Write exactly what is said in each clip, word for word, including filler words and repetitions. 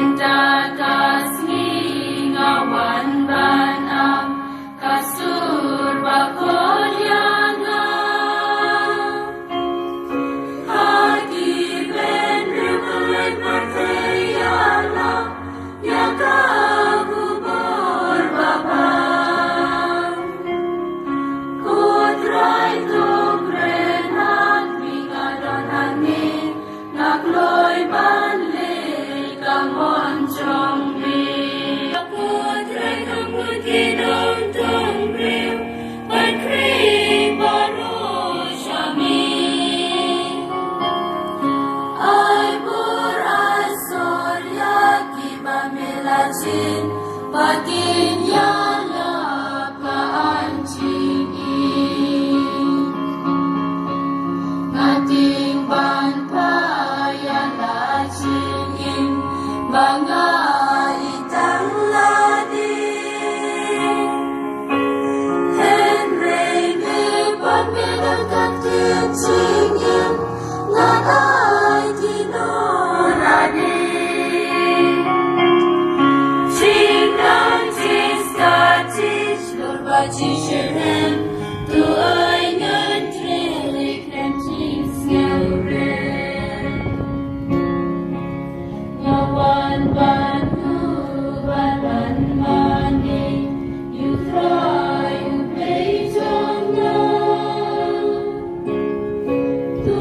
Mynta ka sngi nga wan ban ap ka sur ba khot ïa nga. Ha ki briew ba leit martei ïa la ïa ka khubor ba bha. Ko Trai, to kren ha ngi, nga don hangne, nga kloi ban leh ka mon jong me. Ko Trai, kham bun ki nongtong briew ban khring baroh sha me. Ai bor ai sor ïa kiba me la jin, ba kin ïalap ka an jingim. Nga tieng ban phai ïa la jingim ba nga ïeit tang lade. Hynrei me bad me don ka ktien jingim, nga ai ki nongrwai. Jingdon jingstad jingshlur bad jingshitrhem, to ai ngan trei leh kren jingsngewrem. Nga wan ban ïoh ban wan mane ïa U Trai U Blei jong nga. To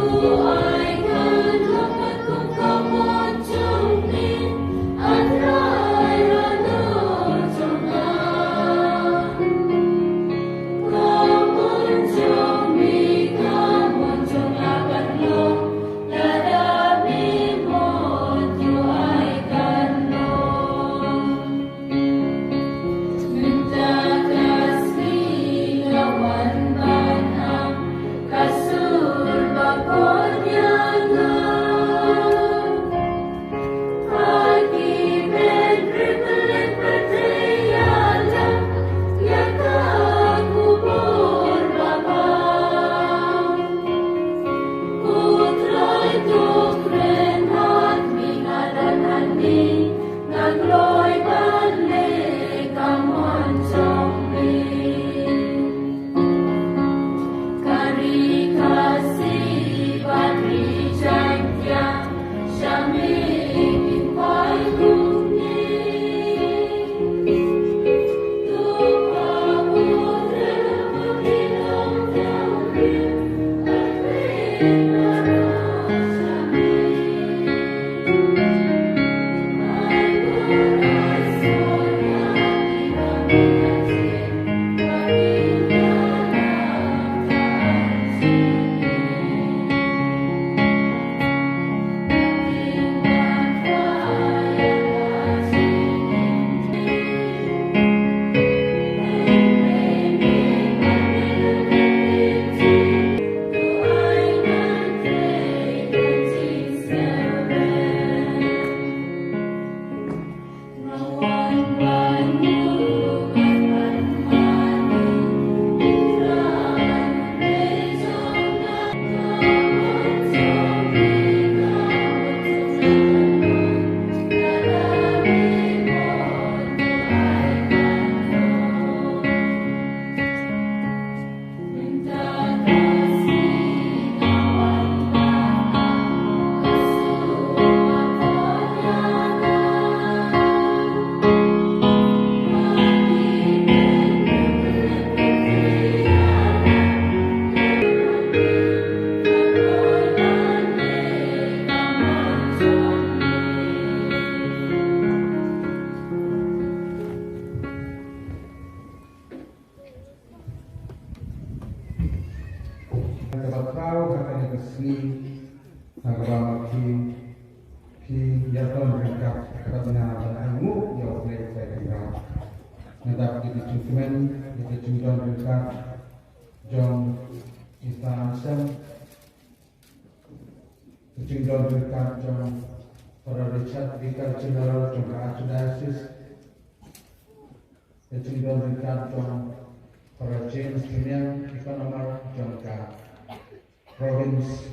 ai ngan long katkum ka mon jong me, A Trai Ranoh jong nga. Ka mon jong me, ka mon jong nga kan long lada me mon, to ai kan long. Mynta ka sngi nga wan ban ap ka sur ba khot ïa nga. Ha ki briew ba leit martei ïa la ïa ka khubor ba bha. Ko Trai, to kren ha ngi, nga don hangne, nga kloi ban leh ka mon jong me. Ka ri Khasi bad ri Jaiñtia, sha me kin phai kumne. Kaba khraw ha kane ka sngi, ha kaba ma phi, phi ïalam ryngkat, kaba nga ban ainguh ïa U Blei Trai Kynrad. Nga dap ïa ka jingkmen, ïa ka jingdon ryngkat jong i Sa Ansem, ka jingdon ryngkat jong Father Richard, Vicar General jong ka Archdiocese, ka jingdon ryngkat jong Father James Junior, Economar jong ka Province